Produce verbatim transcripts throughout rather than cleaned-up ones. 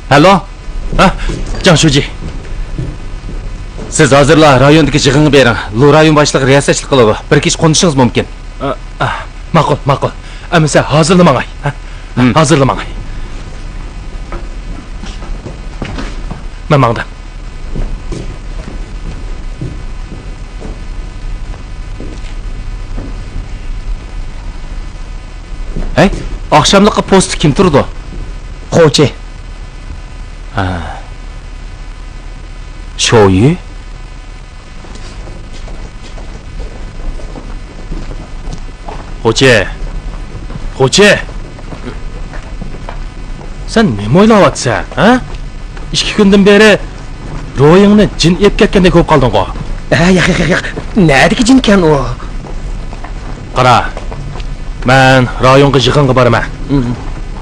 ھەلو. ھە، جاڭ شۇجى. سىز ھازىرلا رايوندىكى يىغىنغا بېرىڭ. لۇ رايون باشلىقى رىياسەتچىلىك قىلىدۇ. بىر كېچە قونۇشىڭىز مۇمكىن. ئا، ئا، ماقۇل، ماقۇل. ئەمىسە ھازىرلا ماڭاي. ھە؟ ھىم. ھازىرلا ماڭاي. مەن ماڭدىم. ھەي، ئاخشاملىققا پوستتا كىم تۇرىدۇ؟ خوچى. ھە. شويۈ؟ خوچى! خوچى! سەن نېمە ئويلاۋاتىسەن، ھە؟ ئىككى كۈندىن بېرى روھىڭنى جىن ئېلىپ كەتكەندەك بولۇپ قالدىڭغۇ؟ ھە، ياق، ياق، ياق، ياق. نەدىكى جىنكەن ئۇ؟ قارا، مەن رايونغا يىغىنغا بارىمەن. ھىم.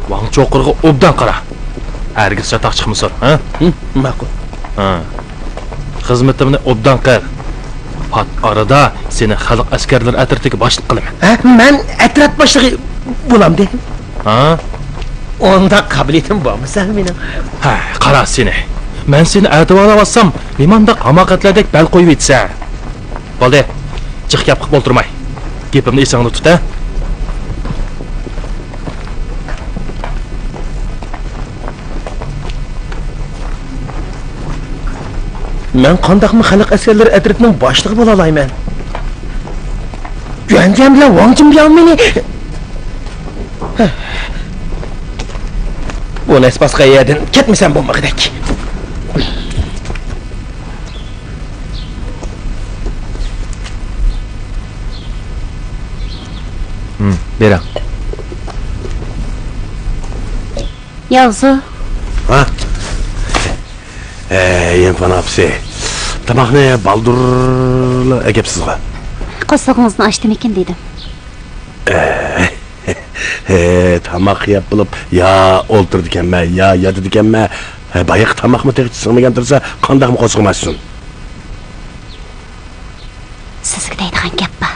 ۋاڭ چوقۇرغا ئوبدان قارا. ھەرگىز چاتاق چىقمىسۇن، ھە؟ ھىم، ماقۇل. ھە. خىزمىتىمنى ئوبدان قىل. پات ئارىدا سېنى خەلق ئەسكەرلىرى ئەترىتىگە باشلىق قىلىمەن. ھە، مەن ئەترەت باشلىقى بولامدىم؟ ھا؟ ئۇنداق قابىلىيىتىم بارمۇ سەن مېنىڭ؟ ھە، قارا سېنى. مەن سېنى ئەتىۋارلاۋاتسام، نېمانداق ھاماقەتلەردەك بەل قويۇۋېتىسەن. بولدى، جىق گەپ قىلىپ ئولتۇرماي. گېپىمنى ئېسىڭدە تۇت، ھە؟ مەن قانداقمۇ خەلق ئەسكەرلىرى ئەترىتىنىڭ باشلىقى بولالايمەن؟ يۈەنجيەن بىلەن ۋاڭ جىنبياڭ مېنى. بۇ نەس باسقان يەردىن كەتمىسەم بولمىغۇدەك. ھىم، بېرىڭ. ياۋزۇ. ھا؟ ھە، يەنفان ئاپىسى. تاماقنى بالدۇرلا ئەكەپسىزغۇ؟ قورسىقىڭىزنى ئاچتىمىكىن دېدىم. ھە، تاماق يەپ بولۇپ، يا ئولتۇرىدىكەنمەن، يا ياتىدىكەنمەن. ھە، بايىقى تاماقمۇ تېخىچە سىڭمىگەن تۇرسا، قانداقمۇ قورسىقىم ئاچسۇن؟ سىزگە دەيدىغان گەپ بار.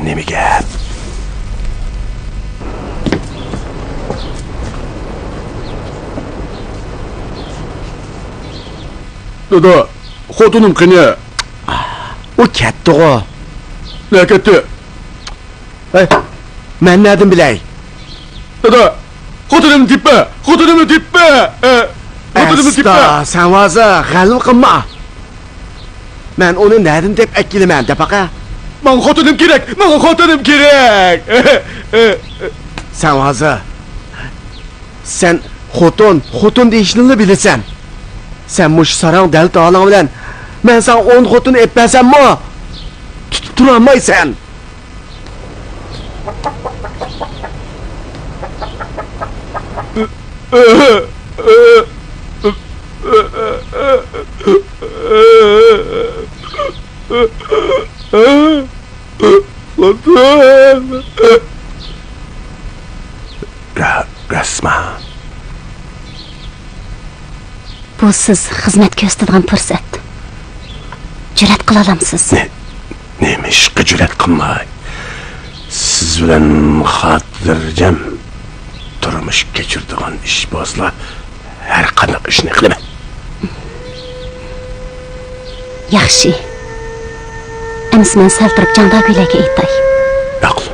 نېمە گەپ؟ دادا، خوتۇنۇم قېنى؟ ئۇ كەتتىغۇ. نە كەتتى؟ ھەي، مەن نەدىن بىلەي؟ دادا، خوتۇنۇمنى تېپپە! خوتۇنۇمنى تېپپە! ئە، خوتۇنۇمنى تېپپە! ئەستا، سەن ھازىر غەلۋە قىلما. مەن ئۇنى نەدىن تېپىپ ئەكېلىمەن، دەپ باقە. ماڭا خوتۇنۇم كېرەك! ماڭا خوتۇنۇم كېرەك! سەن ھازىر، سەن خوتۇن، خوتۇن دېيىشنىلا بىلىسەن. سەن مۇشۇ ساراڭ دەلتالىڭ بىلەن مەن ساڭا ئون خوتۇن ئېلىپ بەرسەممۇ، تۇتۇپ تۇرالمايسەن. خوتۇن. را-، راستما؟ بۇ سىز خىزمەت كۆرسىتىدىغان پۇرسەت. جۈرئەت قىلالامسىز؟ نېمىشقا جۈرئەت قىلماي؟ سىز بىلەن خاتىرجەم تۇرمۇش كەچۈرىدىغان ئىش بولسىلا، ھەر قانداق ئىشنى قىلىمەن. ياخشى. ئەمىسە مەن سەل تۇرۇپ جاڭداگۈيلەرگە ئېيتاي. ماقۇل.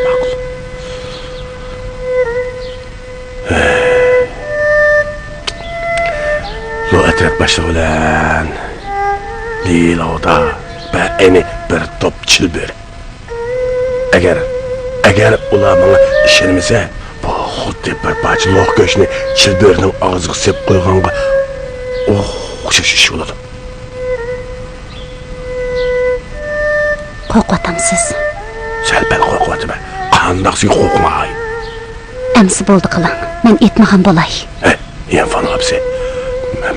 ماقۇل. لۇ ئەترەت باشلىقى بىلەن لى لاۋدا بەئەينى بىر توپ چىلبۆرە. ئەگەر، ئەگەر ئۇلار ماڭا ئىشەنمىسە، بۇ خۇددى بىر پارچە لوق گۆشنى چىلبۆرىنىڭ ئاغزىغا سېلىپ قويغانغا ئوخشاش ئىش بولىدۇ. قورقۇۋاتامسىز؟ سەل-پەل قورقۇۋاتىمەن. قانداقسىگە قورقماي؟ ئەمسە بولدى قىلىڭ، مەن ئېيتمىغان بولاي. ھە، يەنفان ئاپىسى،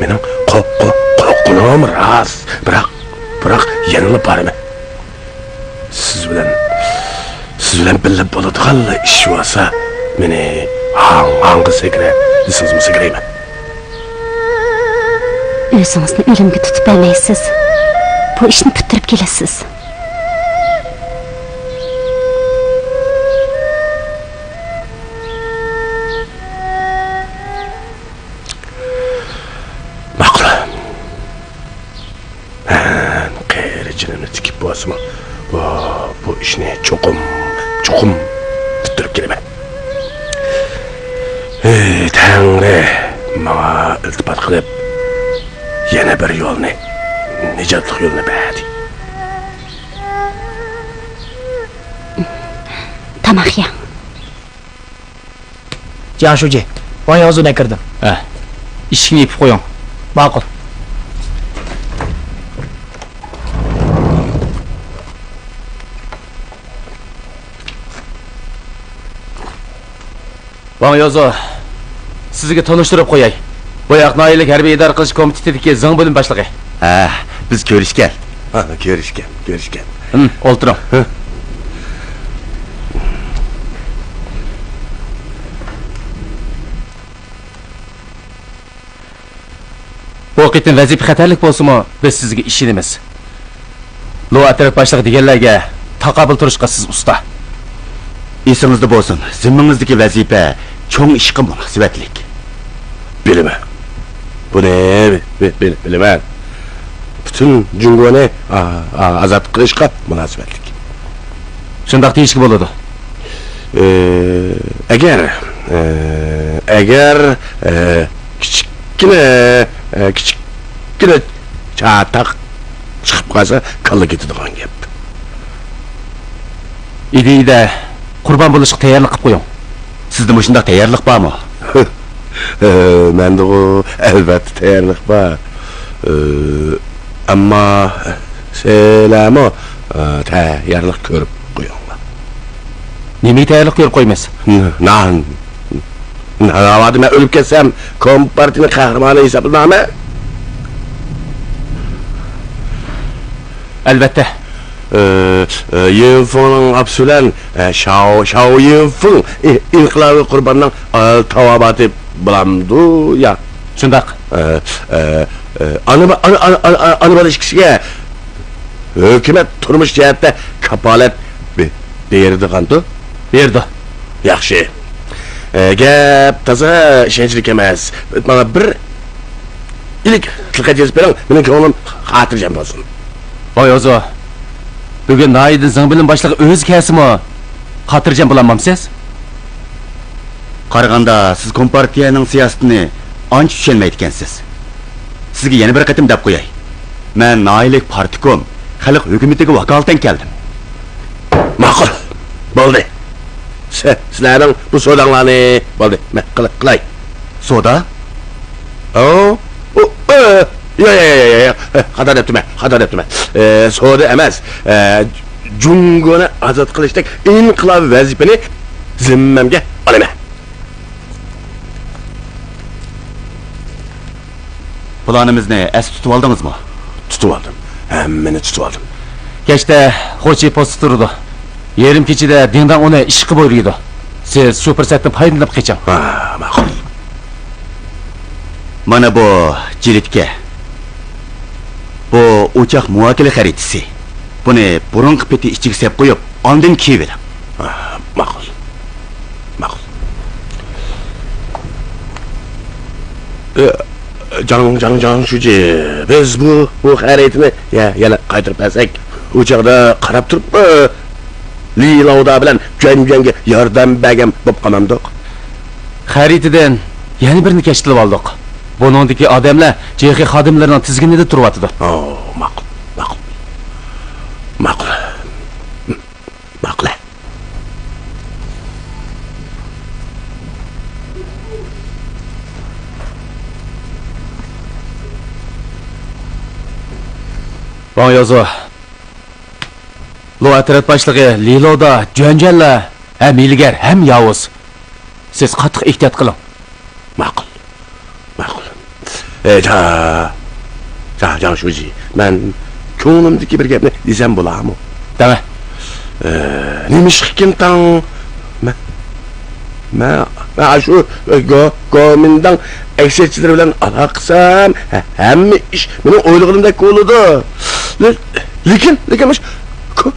مېنىڭ قو-، قو-، قورققىنىم راست، بىراق، بىراق يەنىلا بارىمەن. سىز بىلەن، سىز بىلەن بىللە بولىدىغانلا ئىش بولسا، مېنى ھاڭ-ھاڭغا سەكرە دېسىڭىزمۇ سەكرەيمەن. ئۆزىڭىزنى ئۆلۈمگە تۇتۇپ بەرمەيسىز. بۇ ئىشنى پۈتتۈرۈپ كېلىسىز. جېنىمنى تىكىپ بولسىمۇ، بۇ، بۇ ئىشنى چوقۇم، چوقۇم پۈتتۈرۈپ كېلىمەن. ئەي تەڭرى، ماڭا ئىلتىپات قىلىپ، يەنە بىر يولنى، نىجاتلىق يولنى بەردى. تاماق يەڭ. جياڭ شۇجى، ۋاڭ ياۋزۇ بىلەن كىردىم. ھە، ئىشىكنى يېپىپ قويۇڭ. ماقۇل. ۋاڭ ياۋزۇ، سىزگە تونۇشتۇرۇپ قوياي. بۇ ياق ناھىيەلىك ھەربىي ئىدارە قىلىش كومىتېتىدىكى زېڭ بۆلۈم باشلىقى. ھە، بىز كۆرۈشكەن. ھە، كۆرۈشكەن، كۆرۈشكەن. ھىم، ئولتۇرۇڭ. ھە. بۇ قېتىم ۋەزىپە خەتەرلىك بولسىمۇ، بىز سىزگە ئىشىنىمىز. لو ئەترەت باشلىقى دېگەنلەرگە تاقابىل تۇرۇشقا سىز ئۇستا. ئېسىڭىزدە بولسۇن، زىممىڭىزدىكى ۋەزىپە چوڭ ئىشقا مۇناسىۋەتلىك. بىلىمەن. بۇنى بى-، بى-، بىلىمەن. پۈتۈن جۇڭگونى، ئا-، ئا-، ئازاد قىلىشقا مۇناسىۋەتلىك. شۇنداق دېيىشكە بولىدۇ. ئى، ئەگەر، ئى، ئەگەر، ئى، كىچىككىنە، ئى، كىچىككىنە چاتاق چىقىپ قالسا، كاللا كېتىدىغان گەپ. ئىدىيىدە قۇربان بولۇشقا تەييارلىق قىلىپ قويۇڭ. سىزدە مۇشۇنداق تەييارلىق بارمۇ؟ مەندىغۇ ئەلۋەتتە تەييارلىق بار. ئى، ئەمما سىلەرمۇ، ئى، تەييارلىق كۆرۈپ قويۇڭلار. نېمىگە تەييارلىق كۆرۈپ قويىمىز؟ نان. ناۋادا مەن ئۆلۈپ كەتسەم، كومپارتىيىنىڭ قەھرىمانى ھېسابلىنامەن؟ ئەلۋەتتە. ئى، ئى، يىنفېڭنىڭ ئاپىسى بىلەن، ئى، شاۋ-، شاۋ يىنفېڭ ئى-، ئىنقىلابىي قۇرباننىڭ، ئى، تاۋابىئاتى بولامدۇ يا؟ شۇنداق. ئى، ئى، ئى، ئانا با-، ئانا، ئانا، ئانا، ئانا بالا ئىككىسىگە ھۆكۈمەت تۇرمۇش جەھەتتە كاپالەت بې-، بېرىدىغاندۇ؟ بېرىدۇ. ياخشى. ئى، گەپ تازا ئىشەنچلىك ئەمەس. ماڭا بىر ئىلىك تىلقەت يېزىپ بېرىڭ، مېنىڭ كۆڭلۈم خاتىرجەم بولسۇن. ۋاي ئوزۇ، بۈگۈن ناھىيەدىن زېڭ بۆلۈم باشلىقى ئۆزى كەلسىمۇ، خاتىرجەم بولالمامسىز؟ قارىغاندا، سىز كومپارتىيەنىڭ سىياسىتىنى ئانچە چۈشەنمەيدىكەنسىز. سىزگە يەنە بىر قېتىم دەپ قوياي. مەن ناھىيەلىك پارتكوم، خەلق ھۆكۈمىتىگە ۋاكالىتەن كەلدىم. ماقۇل. بولدى. سى-، سىلەرنىڭ بۇ سوداڭلارنى، بولدى، مەن قىل-، قىلاي. سودا؟ ئو، ئو، ئۆ، يا، يا، يا، يا، يا. ئە، خاتا دەپتىمەن، خاتا دەپتىمەن. ئە، سودا ئەمەس. ئە، جۇڭگونى ئازاد قىلىشتەك ئىنقىلابىي ۋەزىپىنى زىممەمگە ئالىمەن. پىلانىمىزنى ئەستە تۇتۇۋالدىڭىزمۇ؟ تۇتۇۋالدىم. ھەممىنى تۇتۇۋالدىم. كەچتە خوچى پوستتا تۇرىدۇ. يېرىم كېچىدە دىڭداڭ ئۇنى ئىشقا بۇيرۇيدۇ. سىز شۇ پۇرسەتتىن پايدىلىنىپ قېچىڭ. ھا، ماقۇل. مانا بۇ جىلىتكە. بۇ ئوچاق مۇۋاكىلە خەرىتىسى. بۇنى بۇرۇنقى پېتى ئىچىگە سېلىپ قويۇپ، ئاندىن كىيىۋېلىڭ. ھا، ماقۇل. ماقۇل. ئى، جاڭ، جاڭ، جاڭ شۇجى، بىز بۇ، بۇ خەرىتىنى يە-، يەنە قايتۇرۇپ بەرسەك، ئۇ چاغدا قاراپ تۇرۇپمۇ لى لاۋدا بىلەن جۈەن جۈەنگە ياردەم بەرگەن بولۇپ قالمامدۇق؟ خەرىتىدىن يەنە بىرنى كەشتىلىۋالدۇق. بۇنىڭدىكى ئادەملەر جېخې خادىملىرىنىڭ تىزگىنىدە تۇرۇۋاتىدۇ. ئو، ماقۇل، ماقۇل. ماقۇل. ماقۇل. ۋاڭ يازۇ. لو ئەترەت باشلىقى لى لودا، جۈەنجۈەنلەر ھەم ھىيلىگەر، ھەم ياۋۇز. سىز قاتتىق ئېھتىيات قىلىڭ. ماقۇل. ماقۇل. ئە، جا-، جا-، جاڭ شۇجى، مەن كۆڭلۈمدىكى بىر گەپنى دېسەم بولامۇ؟ دەڭە. ئە، نېمىشقىكىن تاڭ مەن، مەن، مەن ئاشۇ، ئە، گو-، گومىنداڭ ئەكسىيەتچىلىرى بىلەن ئالاقە قىلسام، ھە-، ھەممە ئىش مېنىڭ ئويلىغىنىمدەك بولىدۇ. لې-، لېكىن، لېكىن مۇشۇ كو-،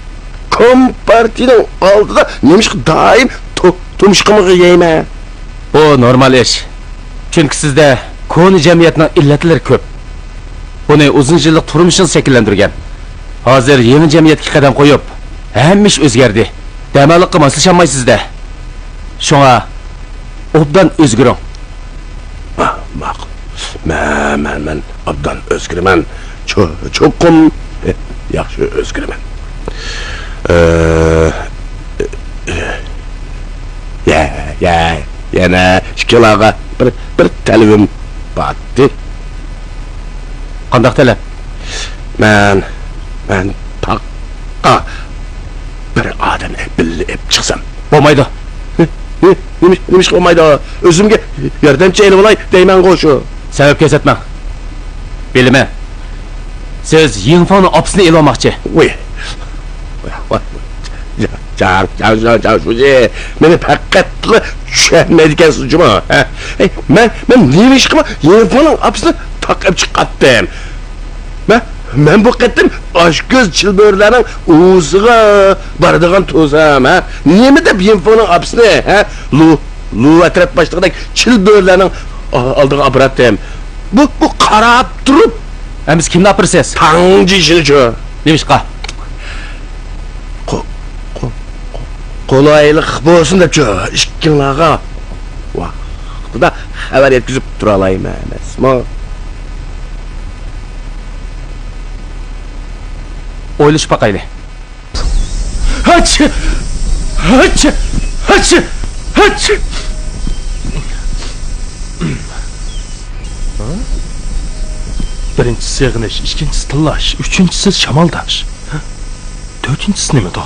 كومپارتىيىنىڭ ئالدىدا نېمىشقا دائىم تو-، تۇمشۇقۇمغا يەيمەن؟ بۇ نورمال ئىش. چۈنكى سىزدە كونا جەمئىيەتنىڭ ئىللەتلىرى كۆپ. بۇنى ئۇزۇن يىللىق تۇرمۇشىڭىز شەكىللەندۈرگەن. ھازىر يېڭى جەمئىيەتكە قەدەم قويۇپ، ھەممە ئىش ئۆزگەردى. دەماللىققا ماسلىشالمايسىز-دە. شۇڭا ئوبدان ئۆزگىرىڭ. ھا، ماقۇل. مەن، مەن، مەن ئوبدان ئۆزگىرىمەن. چو-، چوقۇم ياخشى ئۆزگىرىمەن. ئى، يە، يە، يەنە ئىككىڭلارغا بىر، بىر تەلىپىم بارتى. قانداق تەلەپ؟ مەن، مەن تاغقا بىر ئادەمنى بىللە ئېلىپ چىقسام. بولمايدۇ. نېمىش-، نېمىشقا بولمايدۇ؟ ئۆزۈمگە ياردەمچى ئېلىۋالاي دەيمەنغۇ شۇ. سەۋەب كۆرسەتمەڭ. بىلىمەن. سىز يىڭفېڭنىڭ ئاپىسىنى ئېلىۋالماقچى. ۋۇي. ۋۇي، ۋۇي. جا-، جا-، جا-، جا-، جا-، شۇجى، مېنى پەقەتلا چۈشەنمەيدىكەنسىز جۇمۇ، ھە؟ ئەي، مەن، مەن نېمە ئىشقىمۇ يىڭفېڭنىڭ ئاپىسىنى تاقاپ چىقاتتىم؟ مەن، مەن بۇ قېتىم ئاچكۆز چىلبۆرىلەرنىڭ ئۇۋىسىغا بارىدىغان تۇرسام، ھە؟ نېمە دەپ يىڭفېڭنىڭ ئاپىسىنى، ھە؟ لۇ، لۇ ئەترەت باشلىقىدەك چىلبۆرىلەرنىڭ ئا-، ئالدىغا ئاپىراتتىم. بۇ، بۇ قاراپ تۇرۇپ. ئەمىسە كىمنى ئاپىرىسىز؟ تاڭ جىشىنىچۇ. نېمىشقا؟ قو-، قو-، قو-، قولايلىق بولسۇن دەپچۇ، ئىككىڭلارغا ۋاقتىدا خەۋەر يەتكۈزۈپ تۇرالايمەن ئەمەسمۇ؟ ئويلىشىپ باقايلى. ھاچ! ھاچ! ھاچ! ھاچ! بىرىنچىسى سېغىنىش، ئىككىنچىسى تىللاش، ئۈچىنچىسى شامالداش. تۆتىنچىسى نېمىدۇ؟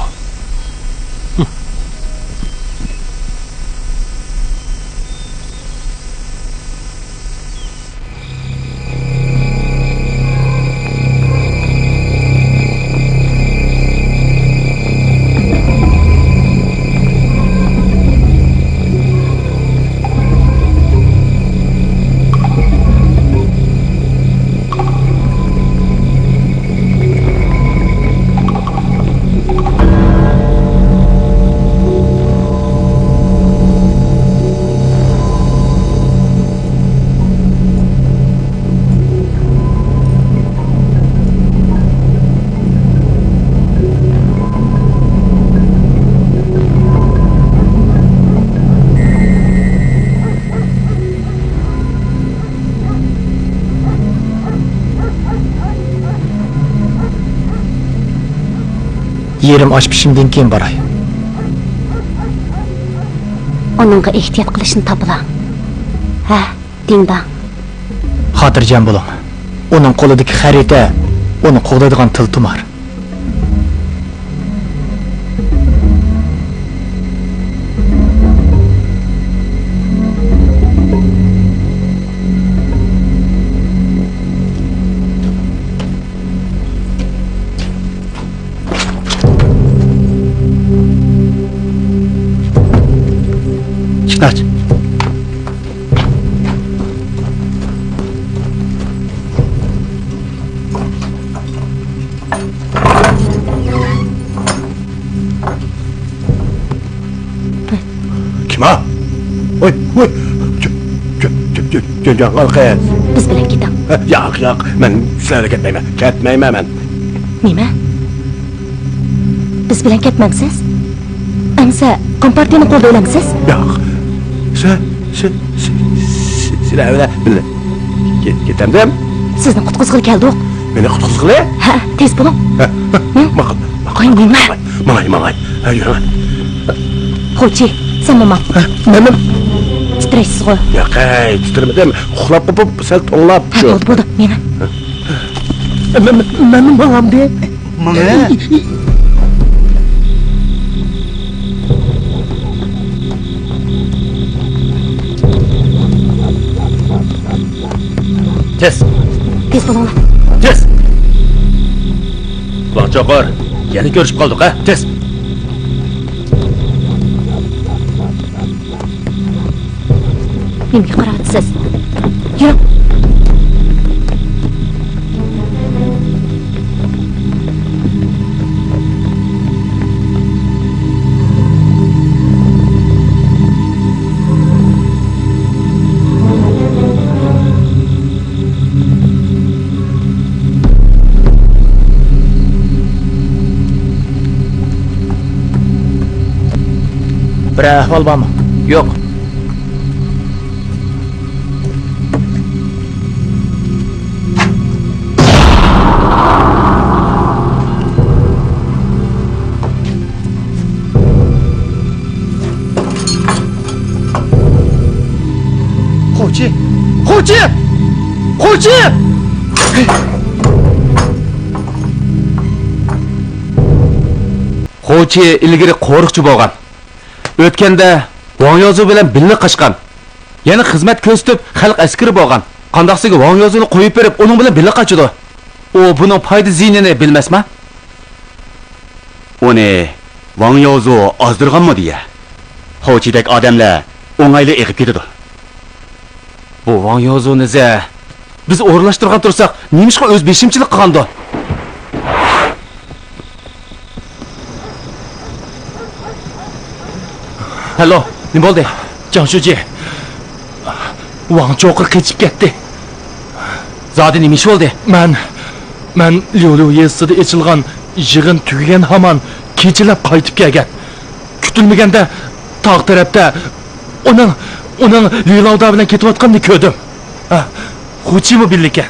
يېرىم ئاش پىشىمدىن كېيىن باراي. ئۇنىڭغا ئېھتىيات قىلىشنى تاپىلا. ھە، دىڭداڭ. خاتىرجەم بولۇڭ. ئۇنىڭ قولىدىكى خەرىتە ئۇنى قوغدايدىغان تىلتۇمار. ئىشىكنى ئاچ. كىم ئۇ؟ ۋوي، ۋوي! جا-، جا-، جا-، جا-، جاڭگال قىز. بىز بىلەن كېتىڭ. ياق، ياق، مەن سىلەر بىلەن كەتمەيمەن. كەتمەيمەن مەن. نېمە؟ بىز بىلەن كەتمەمسىز؟ ئەمىسە كومپارتىيىنىڭ قولىدا ئۆلەمسىز؟ ياق. سە-، سە-، سە-، سە-، سىلەر بىلەن بىللە كېتەمدىم. سىزنى قۇتقۇزغىلى كەلدۇق. مېنى قۇتقۇزغىلى؟ ھە، تېز بولۇڭ. ھە، ھە، ماقۇل، ماقۇل. قوي، مېڭە. ماڭاي، ماڭاي. ھە، يۈرۈڭ. خوچى، سەنمۇ ماڭ. ھە، مەنمۇ. تىترەيسىزغۇ؟ ياق، ھەي، تىترىمىدىم. ئۇخلاپ قوپۇپ، سەل توڭلاپ ھە، شۇ. بولدى، بولدى، مېڭە. ھە. مەن، مەن، مەنمۇ ماڭامدى. ماڭە. تېز. تېز بولۇڭلار. تېز. ۋاڭ چوقۇر، يەنە كۆرۈشۈپ قالدۇق ھە؟ تېز. نېمىگە قاراۋاتىسىز؟ يۈرۈڭ. بىرەر ئەھۋال بارمۇ؟ يوق. خوچى! خوچى! خوچى! خوچى ئىلگىرى قورۇقچى بولغان. ئۆتكەندە ۋاڭ يازۇ بىلەن بىللە قاچقان. يەنە خىزمەت كۆرسىتىپ، خەلق ئەسكىرى بولغان. قانداقسىگە ۋاڭ يازۇنى قويۇپ بېرىپ، ئۇنىڭ بىلەن بىللە قاچىدۇ. ئۇ بۇنىڭ پايدا زىيىنىنى بىلمەسما؟ ئۇنى ۋاڭ يازۇ ئازدۇرغانمۇ دېيە؟ خوچىدەك ئادەملەر ئوڭايلا ئېغىپ كېتىدۇ. بۇ ۋاڭ يازۇنى زە، بىز ئورۇنلاشتۇرغان تۇرساق، نېمىشقا ئۆز بېشىمچىلىق قىلغاندۇ؟ ھەلو، نېمە بولدى؟ جاڭ شۇجى، ۋاڭ چوقۇر قېچىپ كەتتى. زادى نېمە ئىش بولدى؟ مەن، مەن ليۇليۇ يېزىسىدا ئېچىلغان يىغىن تۈگىگەن ھامان كېچىلەپ قايتىپ كەلگەن. كۈتۈلمىگەندە تاغ تەرەپتە ئۇنىڭ، ئۇنىڭ لىلاۋدا بىلەن كېتىۋاتقىنىنى كۆردۈم. ھە، خوچىمۇ بىللىكەن.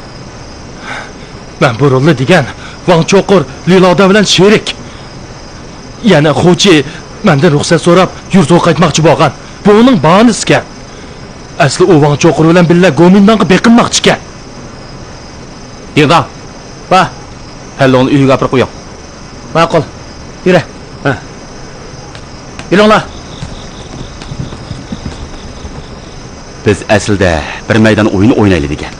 مەن بۇرۇنلا دېگەن، ۋاڭ چوقۇر لىلاۋدا بىلەن شېرىك. يەنە خوچى مەندىن رۇخسەت سوراپ، يۇرتىغا قايتماقچى بولغان. بۇ ئۇنىڭ باھانىسىكەن. ئەسلى ئۇ ۋاڭ چوقۇر بىلەن بىللە گومىنداڭغا بېقىنماقچىكەن. دىڭداڭ، ۋا، ھەللۇڭنى ئۆيىگە ئاپىرىپ قويۇڭ. ماقۇل. يۈرە. ھە. يۈرۈڭلار. بىز ئەسلىدە بىر مەيدان ئويۇن ئوينايلى دېگەن.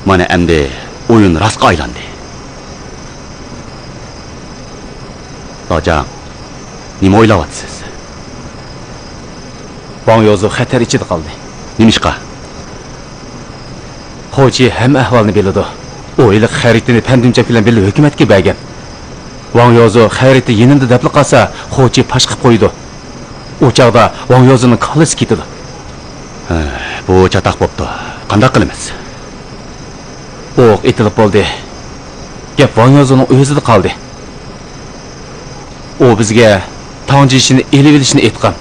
مانا ئەمدى ئويۇن راستقا ئايلاندى. لاجاڭ، نېمە ئويلاۋاتىسىز؟ ۋاڭ يوزۇ خەتەر ئىچىدە قالدى. نېمىشقا؟ خوچى ھەممە ئەھۋالنى بىلىدۇ. ئۇ ھېلىقى خەرىتىنى پەندۈمچەك بىلەن بىللە ھۆكۈمەتكە بەرگەن. ۋاڭ يوزۇ خەرىتى يېنىمدا دەپلا قالسا، خوچى پاش قىلىپ قويىدۇ. ئۇ چاغدا ۋاڭ يوزۇنىڭ كاللىسى كېتىدۇ. ھە، بۇ چاتاق بوپتۇ. قانداق قىلىمىز؟ ئوق ئېتىلىپ بولدى. گەپ ۋاڭ يوزۇنىڭ ئۆزىدە قالدى. ئۇ بىزگە تاڭ جىشىنى ئېلىۋېلىشنى ئېيتقان.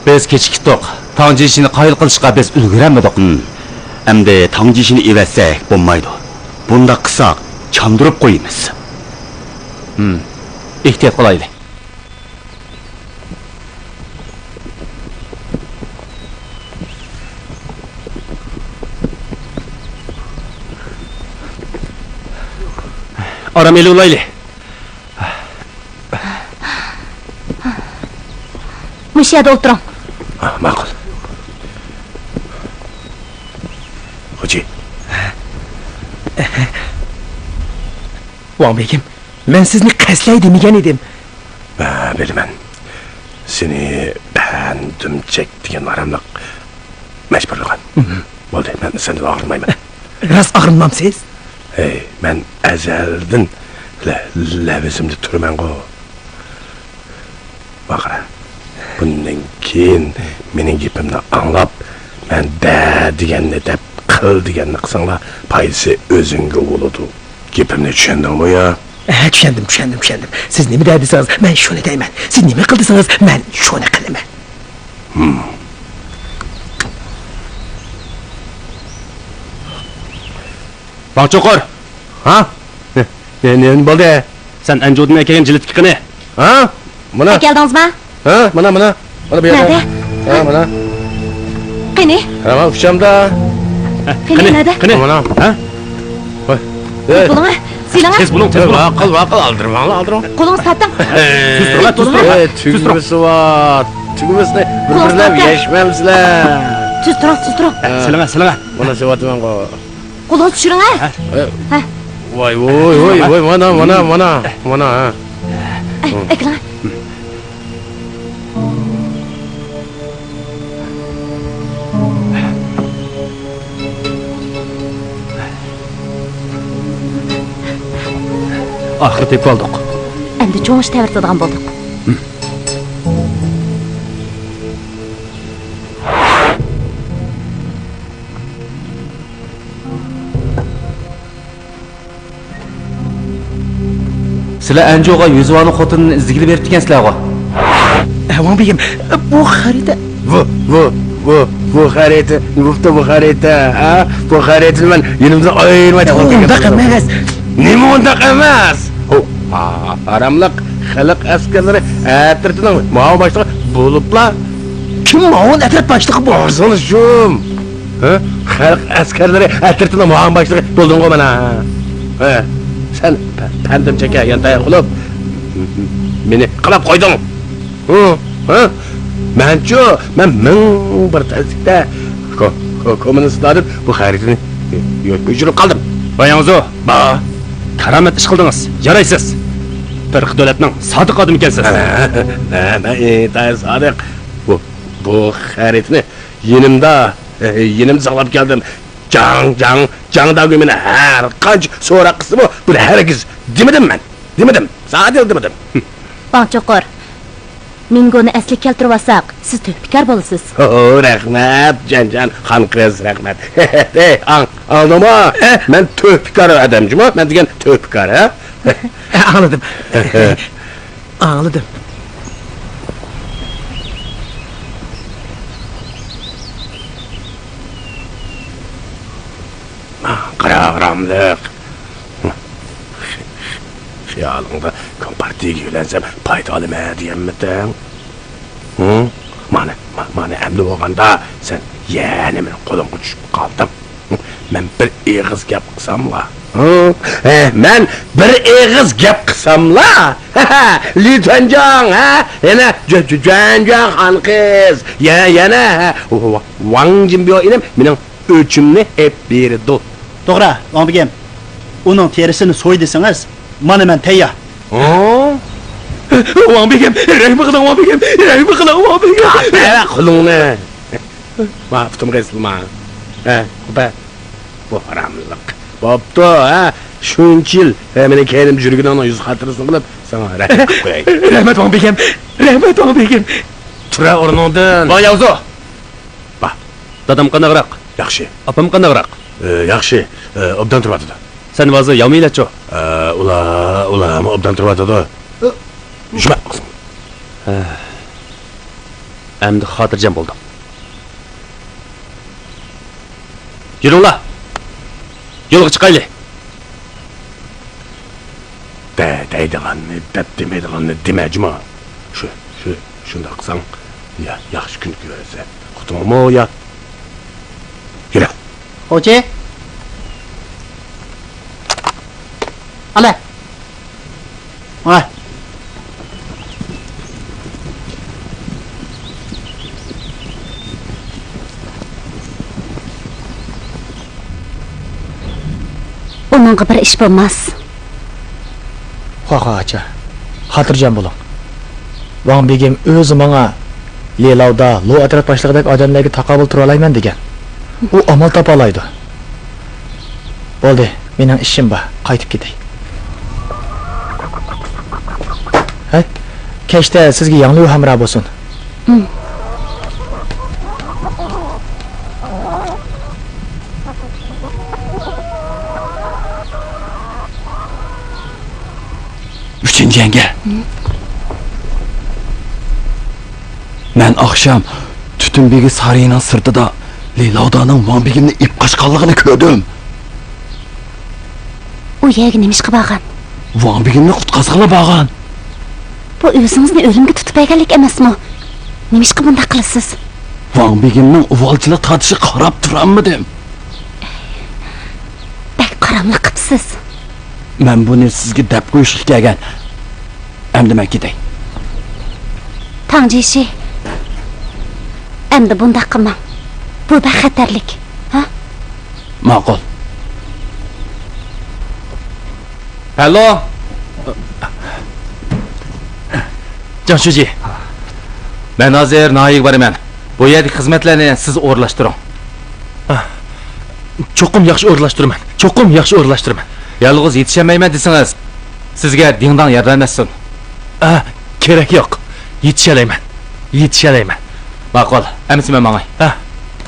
بىز كېچىكتۇق. تاڭ جىشىنى قايىل قىلىشقا بىز ئۈلگۈرەلمىدۇق. ھىم. ئەمدى تاڭ جىشىنى ئېۋەتسەك بولمايدۇ. بۇنداق قىلساق، چاندۇرۇپ قويىمىز. ھىم. ئېھتىيات قىلايلى. ئارام ئېلىۋالايلى. مۇشۇ يەردە ئولتۇرۇڭ. ئا، ماقۇل. خوجى. ۋاڭ بېگىم، مەن سىزنى قەستلەي دېمىگەن ئىدىم. ھە، بىلىمەن. سېنى پەندۈمچەك دېگەن ئاراملىق مەجبۇرلىغان. مم. بولدى، مەن سەندىن ئاغرىنمايمەن. راست ئاغرىنمامسىز؟ ھەي، مەن ئەزەلدىن لە-، لەۋزىمدە تۇرىمەنغۇ. باقرا، بۇندىن كېيىن مېنىڭ گېپىمنى ئاڭلاپ، مەن دە دېگەننى دەپ، قىل دېگەننى قىلساڭلار، پايدىسى ئۆزۈڭگە بولىدۇ. گېپىمنى چۈشەندىڭمۇ يا؟ ھە، چۈشەندىم، چۈشەندىم، چۈشەندىم. سىز نېمە دە دېسىڭىز، مەن شۇنى دەيمەن. سىز نېمە قىل دېسىڭىز، مەن شۇنى قىلىمەن. ھىم. ۋاڭ چوقۇر! ھا؟ نېمە بولدى؟ سەن ئەنجۇدىن ئەكەلگەن جىلىتكە قېنى؟ ھا؟ مانا. ئەكەلدىڭىزما؟ ھا، مانا، مانا. مانا بۇ يەردە. نەدە؟ ھا، مانا. قېنى؟ ھا، مانا ئۇچامدا. قېنى، نەدە؟ قېنى؟ مانا. ھا؟ ۋاي. ئېي. بۇلۇڭ، سېلىڭ. تېز بولۇڭ، تېز بولۇڭ. ۋاقىل، ۋاقىل، ئالدىرماڭلار، ئالدىرىڭ. قولىڭىزنى تارتىڭ. تېز تۇرۇڭ، تېز تۇرۇڭ. ئېي، تۈگمىسى بار. تۈگمىسىنى بىر-بىرلەپ يەشمەمسىلەر. تېز تۇرۇڭ، تېز تۇرۇڭ. ھا. سېلىڭ، سېلىڭ. مانا سېلىۋاتىمەنغۇ. قولىڭىزنى چۈشۈرۈڭ، ھە؟ ھە. ھە. ۋاي، ۋوي، ۋوي، ۋوي، مانا، مانا، مانا، مانا، ھە. ئەكىلىڭ. ئاخىرى تېپىۋالدۇق. ئەمدى چوڭ ئىش تەۋرىتىدىغان بولدۇق. سىلەر ئەنجۇغا يۈزۋانىڭ خوتۇنىنى ئىزدىگىلى بېرىپتىكەنسىلەرغۇ؟ ۋاڭ بېگىم، بۇ خەرىتە. بۇ، بۇ، بۇ، بۇ خەرىتە، نېمە بوپتۇ بۇ خەرىتە، ھە؟ بۇ خەرىتىنى مەن يېنىمدىن ئايرىماي تاقىلاپ كەلگەن. ئۇنداق ئەمەس. نېمە ئۇنداق ئەمەس؟ ھو، ھا-، ھاراملىق خەلق ئەسكەرلىرى ئەترىتىنىڭ مۇئاۋىن باشلىقى بولۇپلا. كىم مۇئاۋىن ئەترەت باشلىقى بۇ؟ بارساڭلا شۇم. ھە؟ خەلق ئەسكەرلىرى ئەترىتىنىڭ مۇئاۋىن باشلىقى بولدۇڭغۇ مانا. ھە؟ سەن پە-، پەندىم چەككە يانتاياق بولۇپ، مېنى قاماپ قويدۇڭ. ھە؟ ھە؟ مەنچۇ، مەن مىڭ بىر تەسلىكتە كو-، كو-، كوممۇنىستلاردىن بۇ خەرىتىنى يو-، يوشۇرۇپ قالدىم. ۋاي ياڭزۇ! با! كارامەت ئىش قىلدىڭىز، يارايسىز! بىر دۆلەتنىڭ سادىق ئادىمى ئىكەنسىز. ھە، ھە، مەن ئىنتايىن سادىق. بۇ، بۇ خەرىتىنى يېنىمدا، يېنىمدا ساقلاپ كەلدىم. جاڭ، جاڭ، جاڭ داگۈي مېنى ھەر قانچە سوراق قىلسىمۇ، بۇنى ھەرگىز دېمىدىم مەن. دېمىدىم. زادىلا دېمىدىم. ۋاڭ چوقۇر. مىڭگونى ئەسلىگە كەلتۈرۈۋالساق، سىز تۆھپىكار بولىسىز. ھو، رەھمەت، جانجان، خانقىز، رەھمەت. ھېي، ئاڭ-، ئاڭلىدىڭمۇ؟ ئە؟ مەن تۆھپىكار ئادەم جۇمۇ، مەن دېگەن تۆھپىكار، ھە؟ ئە، ئاڭلىدىم. ئاڭلىدىم. قارا، ھاراملىق. خىيالىڭدا كومپارتىيىگە يۆلەنسەم پايدا ئالىمەن دېگەنمىدىڭ؟ ھە؟ مانا، ما-، مانا ئەمدى بولغاندا سەن يەنە مېنىڭ قولۇمغا چۈشۈپ قالدىڭ. مەن بىر ئېغىز گەپ قىلساملا. ھە؟ ھە، مەن بىر ئېغىز گەپ قىلساملا. لى تۈەنجاڭ، ھە؟ يەنە جۈ-، جۈ-، جۈەنجاڭ خانقىز. يە-، يەنە، ھە؟ ۋ-، ۋاڭ جىنبيو ئىنىم مېنىڭ ئۆچۈمنى ئېلىپ بېرىدۇ. توغرا، ۋاڭ بېگىم. ئۇنىڭ تېرىسىنى سوي دېسىڭىز، مانا مەن تەييار. ھە؟ ۋاڭ بېگىم، رەھمەت قىلىڭ، ۋاڭ بېگىم، رەھمەت قىلىڭ، ۋاڭ بېگىم. قويۇڭنى. ما، پۇتۇمغا ئېسىلما. ھە، قوپە. بۇ ھاراملىق. بوپتۇ، ھە؟ شۇنچە يىل، ھە، مېنىڭ كەينىمدە يۈرگىنىڭنىڭ يۈز خاتىرىسىنى قىلىپ، ساڭا رەھمەت قىلىپ قوياي. رەھمەت، ۋاڭ بېگىم. رەھمەت، ۋاڭ بېگىم. تۇرە ئورنۇڭدىن. ۋاي ياۋزۇ! با. دادام قانداقراق؟ ياخشى. ئاپام قانداقراق؟ ئى، ياخشى. ئى، ئوبدان تۇرۇۋاتىدۇ. سەن ۋازى ياۋمىيلەچۇ؟ ئى، ئۇلار، ئۇلارمۇ ئوبدان تۇرۇۋاتىدۇ. جۈمە. ھە. ئەمدى خاتىرجەم بولدۇم. يۈرۈڭلار! يولغا چىقايلى! دە-، دەيدىغاننى دەپ، دېمەيدىغاننى دېمە، جۇما. شۇ، شۇ، شۇنداق قىلساڭ، يا-، ياخشى كۈن كۆرىسەن. ئۇقتۇڭمۇ يا؟ يۈرە. خوجى. ئالە. ۋاي. ئۇنىڭغا بىر ئىش بولماس. خاخا ئاچا، خاتىرجەم بولۇڭ. ۋاڭ بېگىم ئۆزى ماڭا لىلاۋدا لو ئەترەت باشلىقىدەك ئادەملەرگە تاقابىل تۇرالايمەن دېگەن. ئۇ ئامال تاپالايدۇ. بولدى، مېنىڭ ئىشىم بار، قايتىپ كېتەي. ھەي، كەچتە سىزگە ياڭليۇ ھەمراھ بولسۇن. ئۈچىنچى يەڭگە. مەن ئاخشام تۈتۈن بېگى سارىيىنىڭ سىرتىدا لىلاۋدانىڭ ۋاڭ بېگىمنى ئېلىپ قاچقانلىقىنى كۆردۈم. ئۇ يەرگە نېمىشقا بارغان؟ ۋاڭ بېگىمنى قۇتقازغىلى بارغان. بۇ ئۆزىڭىزنى ئۆلۈمگە تۇتۇپ بەرگەنلىك ئەمەسمۇ؟ نېمىشقا بۇنداق قىلىسىز؟ ۋاڭ بېگىمنىڭ ئۇۋالچىلىق تارتىشىغا قاراپ تۇرالمىدىم. بەك قاراملىق قىپسىز. مەن بۇنى سىزگە دەپ قويۇشقا كەلگەن. ئەمدى مەن كېتەي. تاڭ جيېشى، ئەمدى بۇنداق قىلماڭ. بۇ بەك خەتەرلىك. ھە؟ ماقۇل. ھەلو. جاڭ شۇجى. مەن ھازىر ناھىيەگە بارىمەن. بۇ يەردىكى خىزمەتلەرنى سىز ئورۇنلاشتۇرۇڭ. چوقۇم ياخشى ئورۇنلاشتۇرىمەن. چوقۇم ياخشى ئورۇنلاشتۇرىمەن. يالغۇز يېتىشەلمەيمەن دېسىڭىز، سىزگە دىڭداڭ ياردەم ئەتسۇن. ئا، كېرەك يوق. يېتىشەلەيمەن. يېتىشەلەيمەن. ماقۇل، ئەمىسە مەن ماڭاي. ھە.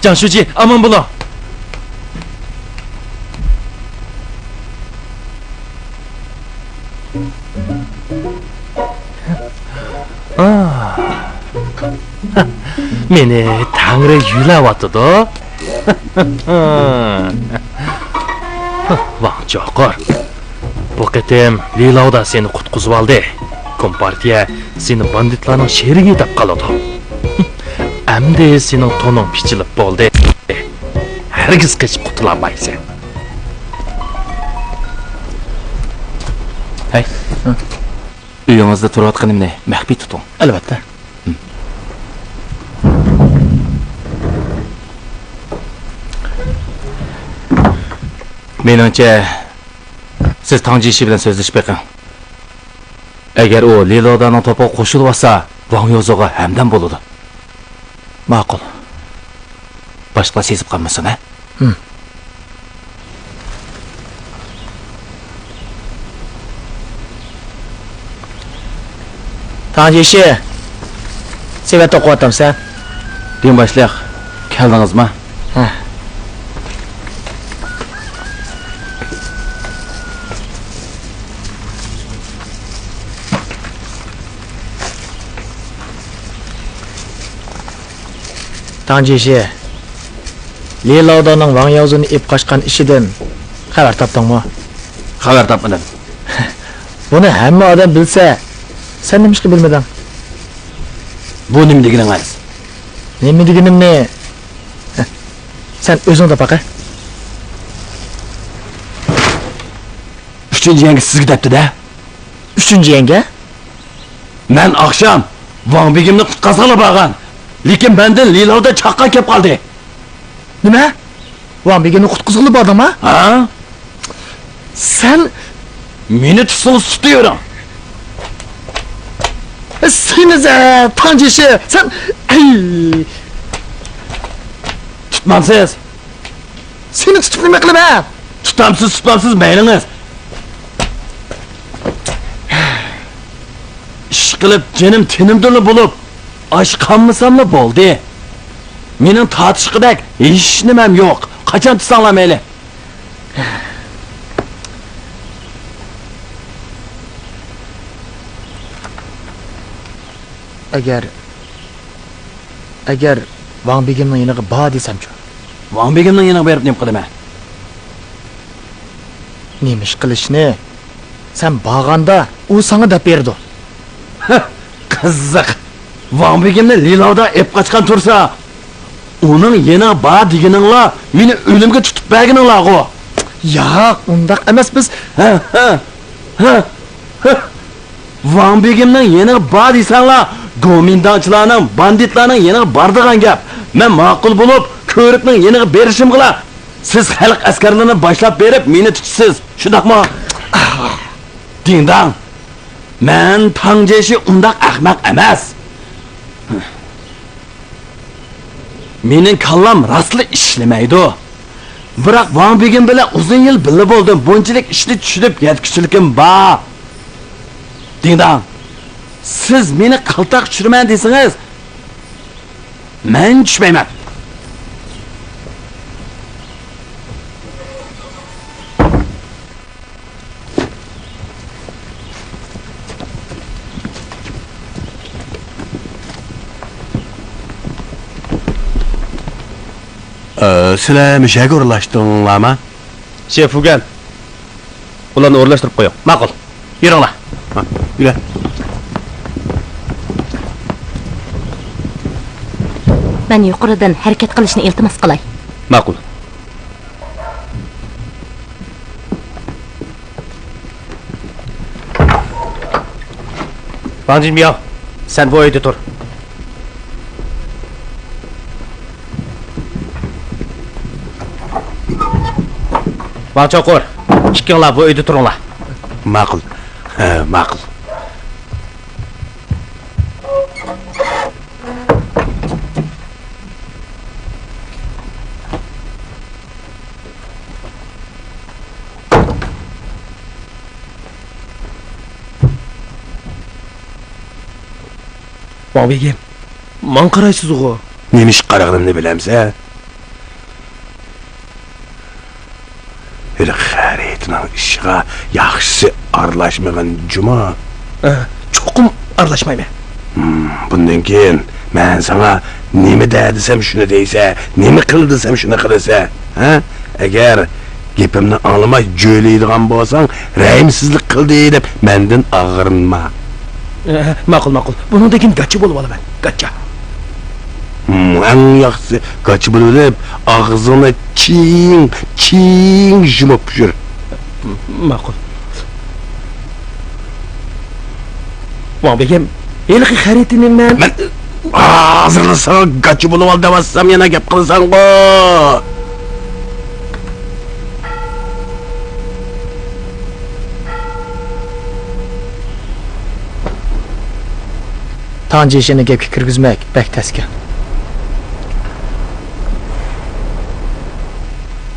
جاڭ شۇجى، ئامان بولۇڭ. ئا. مېنى تەڭرى يۆلەۋاتىدۇ. ۋاڭ چوقۇر، بۇ قېتىم لىلاۋدا سېنى قۇتقۇزۇۋالدى. كومپارتىيە سېنى باندىتلارنىڭ شېرىكى دەپ قالىدۇ. ئەمدى سېنىڭ تونۇڭ پىچىلىپ بولدى. ھەرگىز قېچىپ قۇتۇلالمايسەن. ھەي، ئۆيىڭىزدە تۇرۇۋاتقىنىمنى مەخپىي تۇتۇڭ. ئەلۋەتتە. مېنىڭچە، سىز تاڭ جيېشى بىلەن سۆزلىشىپ بېقىڭ. ئەگەر ئۇ لىلاۋدانىڭ توپىغا قوشۇلۇۋاتسا، ۋاڭ ياۋزۇغا ھەمدەم بولىدۇ. ماقۇل. باشقىلار سېزىپ قالمىسۇن، ھە؟ ھىم. تاڭ جيېشى، سېۋەتتە ئوقۇۋاتامسەن؟ دىڭ باشلىق، كەلدىڭىزما؟ ھە. تاڭ جيېشى، لىلاۋدانىڭ ۋاڭ ياۋزۇنى ئېلىپ قاچقان ئىشىدىن خەۋەر تاپتىڭمۇ؟ خەۋەر تاپمىدىم. بۇنى ھەممە ئادەم بىلسە، سەن نېمىشقا بىلمىدىڭ؟ بۇ نېمە دېگىنىڭىز؟ نېمە دېگىنىمنى سەن ئۆزۈڭ تاپاقە. ئۈچىنچى يەڭگە سىزگە دەپتۇ-دە. ئۈچىنچى يەڭگە؟ مەن ئاخشام ۋاڭ بېگىمنى قۇتقازغىلى بارغان، لېكىن مەندىن لىلاۋدا چاققان كەپ قالدى. نېمە؟ ۋاڭ بېگىمنى قۇتقۇزغىلى باردىڭما؟ ھا؟ سەن مېنى تۇتسىڭىز تۇتۇۋېرىڭ. سېنى، تاڭ جيېشى، سەن، ئەي! تۇتمامسىز؟ سېنى تۇتۇپ نېمە قىلىمەن؟ تۇتامسىز، تۇتمامسىز، مەيلىڭىز. ئىشقىلىپ جېنىم تېنىمدىلا بولۇپ، ئاچ قالمىساملا بولدى. مېنىڭ تارتىشقۇدەك ھېچ نېمەم يوق. قاچان تۇتساڭلار مەيلى. ئەگەر، ئەگەر ۋاڭ بېگىمنىڭ يېنىغا بار دېسەمچۇ؟ ۋاڭ بېگىمنىڭ يېنىغا بېرىپ نېمە قىلىمەن؟ نېمە ئىش قىلىشنى؟ سەن بارغاندا ئۇ ساڭا دەپ بېرىدۇ. قىزىق. ۋاڭ بېگىمنى لىلاۋدا ئېپ قاچقان تۇرسا، ئۇنىڭ يېنىغا بار دېگىنىڭلار مېنى ئۆلۈمگە تۇتۇپ بەرگىنىڭلارغۇ. ياق، ئۇنداق ئەمەس بىز. ھە، ھە، ھە، ھە. ۋاڭ بېگىمنىڭ يېنىغا بار دېسەڭلار، گومىنداڭچىلارنىڭ، باندىتلارنىڭ يېنىغا بارىدىغان گەپ. مەن ماقۇل بولۇپ، كۆۋرۈكنىڭ يېنىغا بېرىشىمغىلا، سىز خەلق ئەسكەرلىرىنى باشلاپ بېرىپ، مېنى تۇتىسىز. شۇنداقمۇ؟ دىڭداڭ. مەن تاڭ جيېشى ئۇنداق ئەخمەق ئەمەس. مېنىڭ كاللام راستلا ئىشلىمەيدۇ. بىراق ۋاڭ بېگىم بىلەن ئۇزۇن يىل بىللە بولدۇم، بۇنچىلىك ئىشنى چۈشىنىپ يەتكۈچىلىكىم بار. دىڭداڭ، سىز مېنى قالتاق چۈشۈرىمەن دېسىڭىز، مەن چۈشمەيمەن. ئە، سىلەر مۇشۇ يەرگە ئورۇنلاشتىڭلارمۇ؟ شېف فۇگەن، ئۇلارنى ئورۇنلاشتۇرۇپ قويۇڭ. ماقۇل. يۈرۈڭلار. ھە، يۈرە. مەن يۇقىرىدىن ھەرىكەت قىلىشنى ئىلتىماس قىلاي. ماقۇل. ۋاڭ جىنمياۋ، سەن بۇ ئۆيدە تۇر. ۋاڭ چوقۇر، ئىككىڭلار بۇ ئۆيدە تۇرۇڭلار. ماقۇل. ھە، ماقۇل. ۋاڭ بېگىم، ماڭا قارايسىزغۇ؟ نېمە ئىشقا قارىغىنىمنى بىلەمسەن؟ ھېلىقى خەرىتىنىڭ ئىشىغا ياخشىسى ئارىلاشمىغىن جۇمۇ. ئە، چوقۇم ئارىلاشمايمەن. ھىم، بۇندىن كېيىن مەن ساڭا نېمە دە دېسەم شۇنى دەيسەن، نېمە قىل دېسەم شۇنى قىلىسەن، ھە؟ ئەگەر گېپىمنى ئاڭلىماي جۆيلەيدىغان بولساڭ، رەھىمسىزلىك قىلدى دەپ مەندىن ئاغرىنما. ئە، ماقۇل، ماقۇل. بۇنىڭدىن كېيىن گاچا بولۇۋالىمەن. گاچا. ھىم، ئەڭ ياخشىسى گاچا بولۇۋېلىپ، ئاغزىڭنى چىڭ، چىڭ يۇمۇپ يۈر. ماقۇل. ۋاڭ بېگىم، ھېلىقى خەرىتىنى مەن، مەن ھازىرلا ساڭا گاچا بولۇۋال دەۋاتسام، يەنە گەپ قىلساڭغۇ. تاڭ جېشىنى گەپكە كىرگۈزمەك بەك تەسكەن.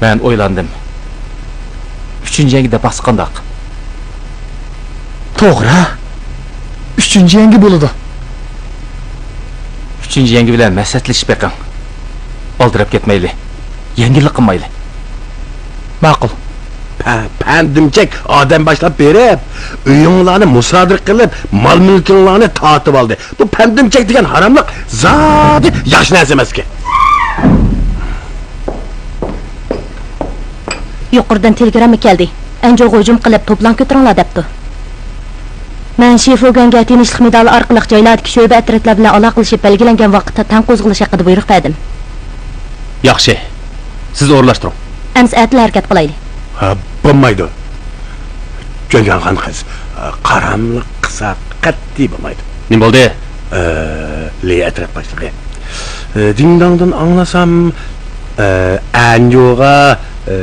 مەن ئويلاندىم. ئۈچىنچى يەڭگە دەپ باقسا قانداق؟ توغرا. ئۈچىنچى يەڭگە بولىدۇ. ئۈچىنچى يەڭگە بىلەن مەسلىھەتلىشىپ بېقىڭ. ئالدىراپ كەتمەيلى. يەڭگىللىك قىلمايلى. ماقۇل. پە-، پەندىمچەك ئادەم باشلاپ بېرىپ، ئۆيۈڭلارنى مۇسادىرە قىلىپ، مال-مۈلكۈڭلارنى تارتىۋالدى. بۇ پەندىمچەك دېگەن ھاراملىق زادى ياخشى نەرسە ئەمەسكەن. يۇقىرىدىن تېلېگرامما كەلدى. ئەنجۇغا ھۇجۇم قىلىپ، توپلاڭ كۆتۈرۈڭلار دەپتۇ. مەن شىفۇگۈەنگە تىنچلىق مېدالى ئارقىلىق جايلاردىكى شۆبە ئەترەتلەر بىلەن ئالاقىلىشىپ، بەلگىلەنگەن ۋاقىتتا تەڭ قوزغىلىش ھەققىدە بۇيرۇق بەردىم. ياخشى. سىز ئورۇنلاشتۇرۇڭ. ئەمىسە ئەتىلەر ھەرىكەت قىلايلى. ھە، بولمايدۇ. جۆنجاڭخان قىز، قاراملىق قىلسا قەتئىي بولمايدۇ. نېمە بولدى؟ ئە، لى ئەترەت باشلىقى. ئە، دىڭداڭدىن ئاڭلىسام، ئە، ئەنجۇغا، ئە،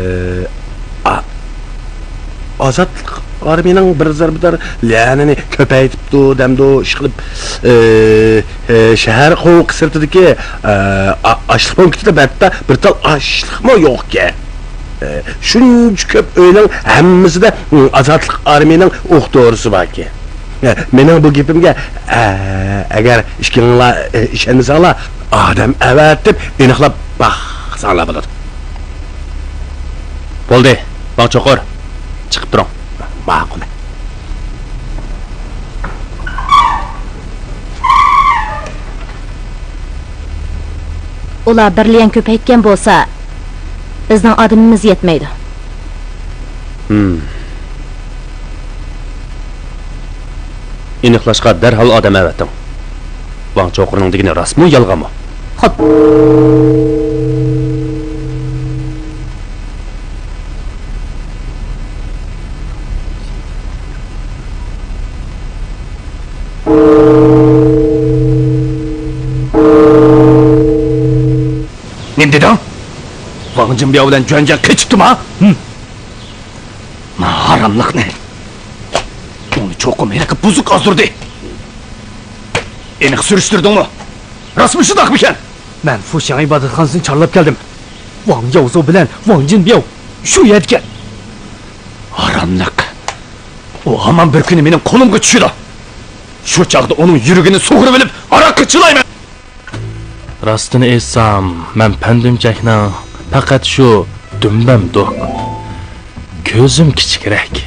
ئا-، ئازادلىق ئارمىيىنىڭ بىر زەربىدار ليەنىنى كۆپەيتىپتۇ دەمدۇ، ئىشقىلىپ، ئى، ئى، شەھەر قوۋۇقى سىرتىدىكى، ئى، ئا-، ئاشلىق پونكىتىدا ھەتتا بىر تال ئاشلىقمۇ يوقكەن. ئى، شۇنچە كۆپ ئۆينىڭ ھەممىسىدە، ئى، ئازادلىق ئارمىيىنىڭ ئوق دورىسى باركەن. ئى، مېنىڭ بۇ گېپىمگە، ئە، ئەگەر ئىككىڭلار، ئى، ئىشەنمىسەڭلار، ئادەم ئەۋەتىپ ئېنىقلاپ باقساڭلار بولىدۇ. بولدى، ۋاڭ چوقۇر، چىقىپ تۇرۇڭ. ماقۇل. ئۇلار بىر ليەن كۆپەيتكەن بولسا، بىزنىڭ ئادىمىمىز يەتمەيدۇ. ھىم. ئېنىقلاشقا دەرھال ئادەم ئەۋەتىڭ. ۋاڭ چوقۇرنىڭ دېگىنى راستمۇ، يالغانمۇ؟ خوپ. نېمە دېدىڭ؟ ۋاڭ جىنبياۋ بىلەن جۈەنجيەن قېچىپتىما؟ ھىم. ما ھاراملىقنى. ئۇنى چوقۇم ھېلىقى بۇزۇق ئازدۇردى. ئېنىق سۈرۈشتۈردۈڭمۇ؟ راستمۇ شۇنداقمىكەن؟ مەن فۇشياڭ ئىبادەتخانىسىنى چارلاپ كەلدىم. ۋاڭ ياۋزۇ بىلەن ۋاڭ جىنبياۋ شۇ يەردىكەن. ھاراملىق. ئۇ ھامان بىر كۈنى مېنىڭ قولۇمغا چۈشىدۇ. شۇ چاغدا ئۇنىڭ يۈرىكىنى سۇغۇرۇۋېلىپ، ھاراققا چىلايمەن. راستىنى ئېيتسام، مەن پەندىمچەكنىڭ پەقەت شۇ دۈمبەم دوك. كۆزۈم كىچىكرەك،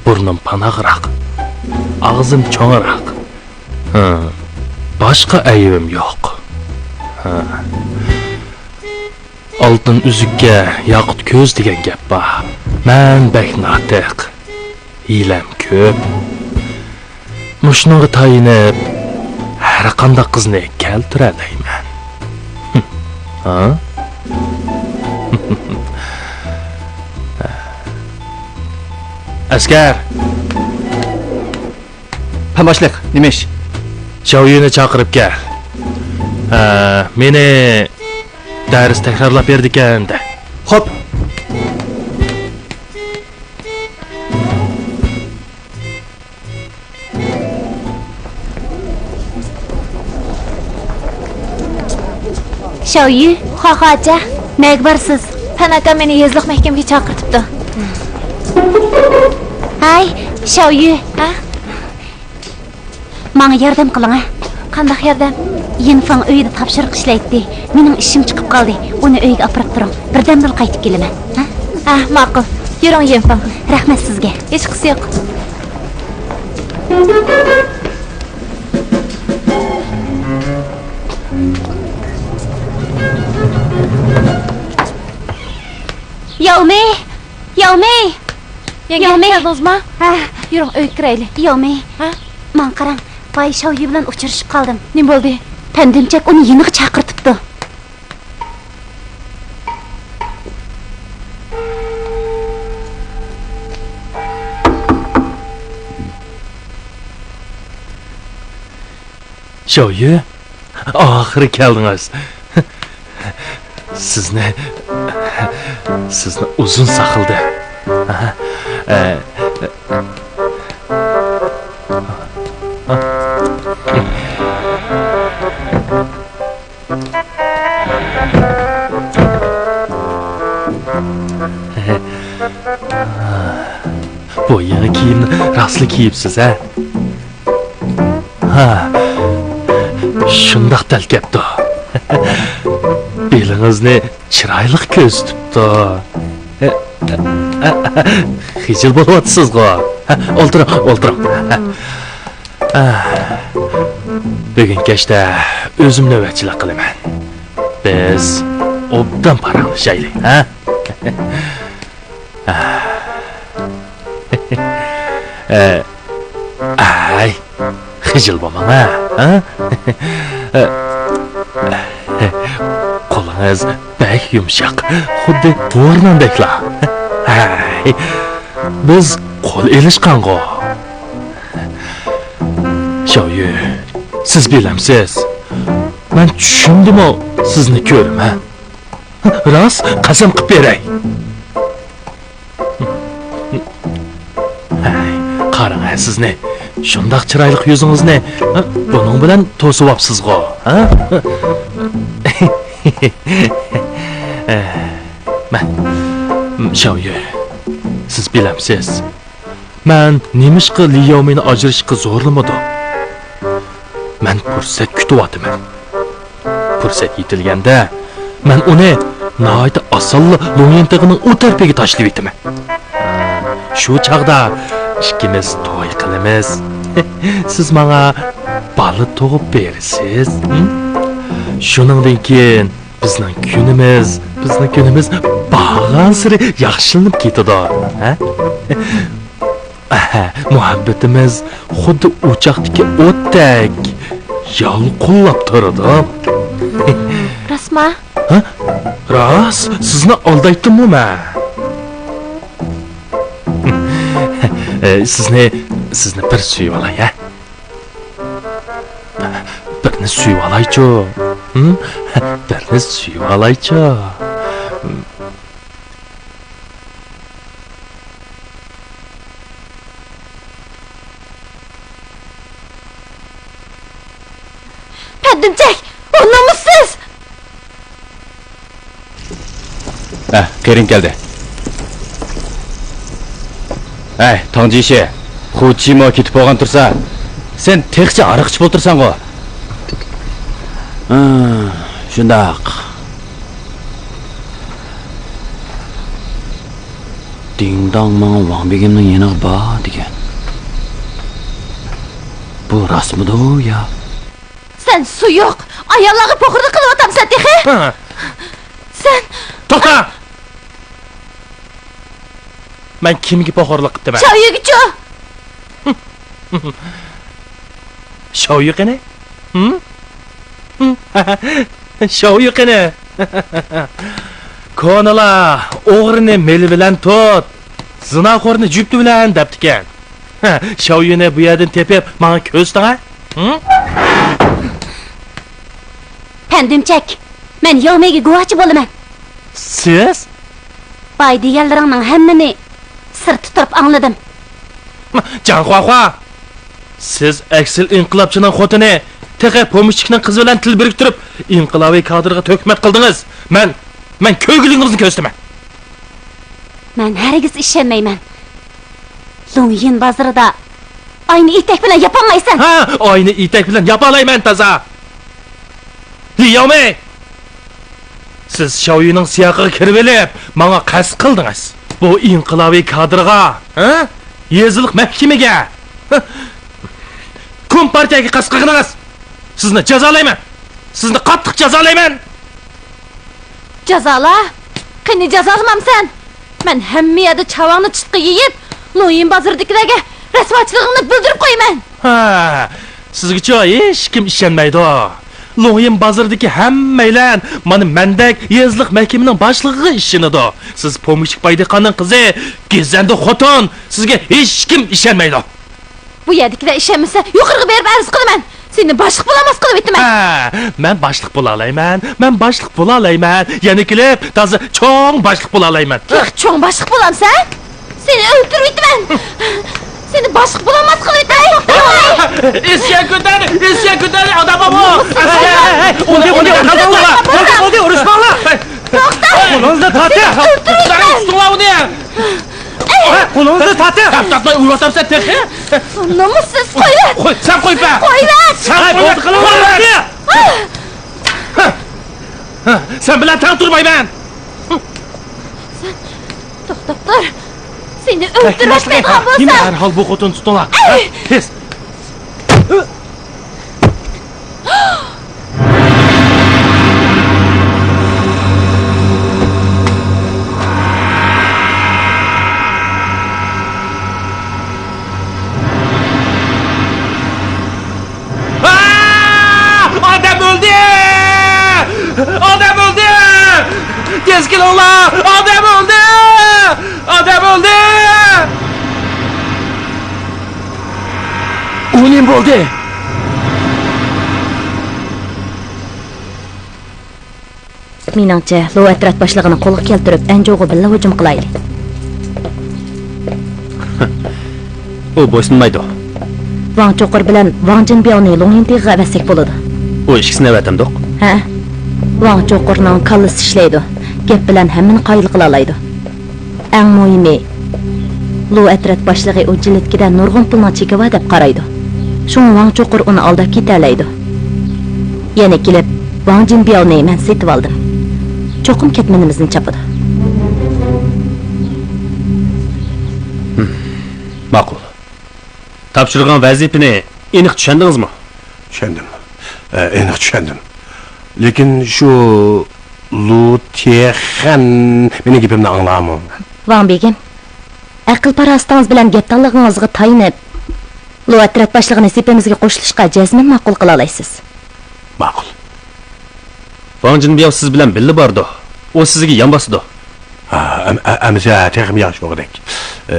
بۇرنۇم پاناقراق، ئاغزىم چوڭراق. ھە، باشقا ئەيىبىم يوق. ھە. ئالتۇن ئۈزۈككە ياقۇت كۆز دېگەن گەپ بار. مەن بەك ناتىق. ھىيلەم كۆپ. مۇشۇنىڭغا تايىنىپ، ھەر قانداق قىزنى كەلتۈرەلەيمەن. ھا؟ ئەسكەر! پەن باشلىق، نېمە ئىش؟ شياۋيۈنى چاقىرىپ كەل. ھە، مېنى دەرس تەكرارلاپ بېرىدىكەن دە. خوپ. شياۋيۈ، خاخاچە، نەگە بارسىز؟ پەن ئاكام مېنى يېزىلىق مەھكىمىگە چاقىرتىپتۇ. ھاي، شياۋيۈ. ھە؟ ماڭا ياردەم قىلىڭ، ھە؟ قانداق ياردەم؟ يىنفېڭ ئۆيىدە تاپشۇرۇق ئىشلەيتتى. مېنىڭ ئىشىم چىقىپ قالدى. ئۇنى ئۆيگە ئاپىراپ تۇرۇڭ. بىردەمدىلا قايتىپ كېلىمەن. ھە؟ ھە، ماقۇل. يۈرۈڭ، يىنفېڭ. رەھمەت سىزگە. ھېچقىسى يوق. ياۋمېي! يەڭگە، ياۋمېي! كەلدىڭىزما؟ ھە. يۈرۈڭ، ئۆيگە كىرەيلى. ياۋمېي! ھە؟ ماڭا قاراڭ، باي شاۋيۈ بىلەن ئۇچرىشىپ قالدىم. نېمە بولدى؟ پەندىمچەك ئۇنى يېنىغا چاقىرتىپتۇ. شاۋيۈ، ئاخىرى كەلدىڭىز. سىزنى، سىزنى ئۇزۇن ساقلىدى. بۇ يېڭى كىيىمنى راستلا كىيىپسىز، ھە؟ ھا، شۇنداق دەل كەپتۇ. بېلىڭىزنى چىرايلىق كۆرسىتىپتۇ. خىجىل بولۇۋاتىسىزغۇ. ئولتۇرۇڭ، ئولتۇرۇڭ. بۈگۈن كەچتە ئۆزۈم نۆۋەتچىلىك قىلىمەن. بىز ئوبدان پاراڭلىشايلى، ھە؟ ئە، ئەي، خىجىل بولماڭ، ھە؟ ھە؟ قولىڭىز بەك يۇمشاق، خۇددى بورناندەكلا. ھەي، بىز قول ئېلىشقانغۇ. شاۋيۈ، سىز بىلەمسىز؟ مەن چۈشۈمدىمۇ سىزنى كۆرىمەن. راست، قەسەم قىپ بېرەي. ھەي، قاراڭ ھە سىزنى. شۇنداق چىرايلىق يۈزىڭىزنى بۇنىڭ بىلەن توسۇۋاپسىزغۇ، ھە؟ مەن، شاۋيۈ، سىز بىلەمسىز؟ مەن نېمىشقا لى ياۋمېينى ئاجرىشىشقا زورلىمىدىم؟ مەن پۇرسەت كۈتۈۋاتىمەن. پۇرسەت يېتىلگەندە، مەن ئۇنى ناھايىتى ئاسانلا لۇڭيىن تېغىنىڭ ئۇ تەرىپىگە تاشلىۋېتىمەن. شۇ چاغدا ئىككىمىز توي قىلىمىز. سىز ماڭا بالا تۇغۇپ بېرىسىز. ھىم؟ شۇنىڭدىن كېيىن بىزنىڭ كۈنىمىز، بىزنىڭ كۈنىمىز بارغانسېرى ياخشىلىنىپ كېتىدۇ، ھە؟ مۇھەببىتىمىز خۇددى ئوچاقتىكى ئوتتەك يالقۇنلاپ تۇرىدۇ. راستما؟ ھە؟ راست، سىزنى ئالدايتتىممۇ مەن؟ سىزنى، سىزنى بىر سۆيۈۋالاي، ھە؟ بىرنى سۆيۈۋالايچۇ. ھىم؟ بىرنى سۆيۈۋالايچۇ. پەندىمچەك، ئۇ نومۇسسىز! ھە، قېرىڭ كەلدى. ھەي، تاڭ جىشى، خۇچىمۇ كېتىپ بولغان تۇرسا، سەن تېخىچە ھاراق ئىچىپ ئولتۇرساڭغۇ؟ ھە، شۇنداق. دىڭداڭ ماڭا ۋاڭ بېگىمنىڭ يېنىغا بار دېگەن. بۇ راستمىدۇ يا؟ سەن سۇيۇق، ئاياللارغا پوخۇرلۇق قىلىۋاتامسەن تېخى؟ ھە. سەن. توختا! مەن كىمگە پوخۇرلۇق قىپتىمەن؟ شاۋيۈگىچۇ؟ شاۋيۈ قېنى؟ ھىم؟ شاۋيۈ قېنى؟ كونىلار، ئوغرىنى مېلى بىلەن تۇت، زىناخورنى جۈپتى بىلەن دەپتىكەن. شاۋيۈنى بۇ يەردىن تېپىپ ماڭا كۆرسىتىڭە. ھىم؟ پەندىمچەك، مەن ياۋمېيگە گۇۋاھچى بولىمەن. سىز؟ باي دېگەنلىرىڭنىڭ ھەممىنى سىرتتا تۇرۇپ ئاڭلىدىم. جاڭخۇاخۇا! سىز ئەكسىل ئىنقىلابچىنىڭ خوتۇنى، تېخى پومېشچىكنىڭ قىزى بىلەن تىل بىرىكتۈرۈپ، ئىنقىلابىي كادىرغا تۆھمەت قىلدىڭىز. مەن، مەن كۆرگۈلۈكىڭىزنى كۆرسىتىمەن. مەن ھەرگىز ئىشەنمەيمەن. لۇڭيىن بازىرىدا ئاينى ئېتەك بىلەن ياپالمايسەن. ھە، ئاينى ئېتەك بىلەن ياپالايمەن تازا. لى ياۋمېي! سىز شاۋيۈنىڭ سىياقىغا كىرىۋېلىپ، ماڭا قەست قىلدىڭىز. بۇ ئىنقىلابىي كادىرغا، ھە؟ يېزىلىق مەھكىمىگە، ھە؟ كومپارتىيەگە قەست قىلغىنىڭىز. سىزنى جازالايمەن. سىزنى قاتتىق جازالايمەن. جازالا؟ قېنى جازالىمامسەن؟ مەن ھەممە يەردە چاۋاڭنى چىتقا يېيىپ، لويىن بازىرىدىكىلەرگە رەسۋاچىلىقىڭنى بىلدۈرۈپ قويىمەن. ھە، سىزگىچۇ ھېچكىم ئىشەنمەيدۇ. لوڭيىن بازىرىدىكى ھەممەيلەن مانا مەندەك يېزىلىق مەھكىمىنىڭ باشلىقىغا ئىشىنىدۇ. سىز پومېشچىك بايدىقاننىڭ قىزى، گېزەندە خوتۇن، سىزگە ھېچكىم ئىشەنمەيدۇ. بۇ يەردىكىلەر ئىشەنمىسە، يۇقىرىغا بېرىپ ئەرز قىلىمەن. سېنى باشلىق بولالماس قىلىۋېتىمەن. ھە، مەن باشلىق بولالايمەن، مەن باشلىق بولالايمەن. يەنە كېلىپ تازا چوڭ باشلىق بولالايمەن. تېخى چوڭ باشلىق بولامسەن؟ سېنى ئۆلتۈرۈۋېتىمەن. سېنى باشلىق بولالماس قىلىۋېتىمەن. توختاڭ! ئىسيان كۆتەر، ئىسيان كۆتەر، ئادام بابۇ! ئەسكەر! بولدى، بولدى، ئۇرۇشماڭلار! بولدى، بولدى، ئۇرۇشماڭلار! توختا! قولىڭىزنى تارتىڭ! ئۆلتۈرۈۋېتىمەن! تۇتۇڭلار ئۇنى! قولىڭىزنى تارتىڭ! تارتماي ئۇرۇۋاتامسەن تېخى! نومۇسسىز، قويۇۋەت! قوي، سەن قويۇۋەت! قويۇۋەت! سەن قويۇۋەت! قويۇۋەت! سەن بىلەن تەڭ تۇرمايمەن! توختاپ تۇر! سېنى ئۆلتۈرۈپ تاشلايدىغان بولسام! دەرھال بۇ خوتۇننى تۇتۇڭلار! ئەي! تېز! ئادەم ئۆلدى! ئادەم ئۆلدى! تېز كېلىڭلار! ئادەم ئۆلدى! ئادەم ئۆلدى! ئۇ نېمە بولدى؟ مېنىڭچە، لو ئەترەت باشلىقىنى قولغا كەلتۈرۈپ، ئەنجۇغا بىللە ھۇجۇم قىلايلى. ئۇ بويسۇنمايدۇ. ۋاڭ چوقۇر بىلەن ۋاڭ جىنبياۋنى لوڭيىن تېغىغا ئەۋەتسەك بولىدۇ. ئۇ ئىككىسىنى ئەۋەتەمدۇق؟ ھە. ۋاڭ چوقۇرنىڭ كاللىسى ئىشلەيدۇ. گەپ بىلەن ھەممىنى قايىل قىلالايدۇ. ئەڭ مۇھىمى، لۇ ئەترەت باشلىقى ئۇ جىلىتكىدە نۇرغۇن پۇلنىڭ چېكى بار دەپ قارايدۇ. شۇڭا ۋاڭ چوقۇر ئۇنى ئالداپ كېتەلەيدۇ. يەنە كېلىپ، ۋاڭ جىنبياۋنى مەن سېتىۋالدىم. چوقۇم كەتمىنىمىزنى چاپىدۇ. ماقۇل. تاپشۇرغان ۋەزىپىنى ئېنىق چۈشەندىڭىزمۇ؟ چۈشەندىم. ئە، ئېنىق چۈشەندىم. لېكىن شۇ لۇ تيېخەن مېنىڭ گېپىمنى ئاڭلارمۇ؟ ۋاڭ بېگىم، ئەقىل-پاراسىتىڭىز بىلەن گەپدانلىقىڭىزغا تايىنىپ، لۇ ئەترەت باشلىقىنى سېپىمىزگە قوشۇلۇشقا جەزمەن ماقۇل قىلالايسىز. ماقۇل. ۋاڭ جىنبياۋ سىز بىلەن بىللە بارىدۇ. ئۇ سىزگە يان باسىدۇ. ھا، ئەم-، ئە-، ئەمىسە تېخىمۇ ياخشى بولغۇدەك. ئە،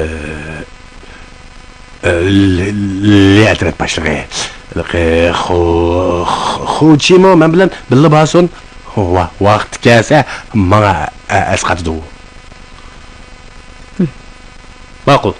ئە، لى-، لى ئەترەت باشلىقى. خۇ-، خۇ-، خۇچىمۇ مەن بىلەن بىللە بارسۇن. ۋا-، ۋاقتى كەلسە ماڭا ئە-، ئەسقاتىدۇ. ماقۇل.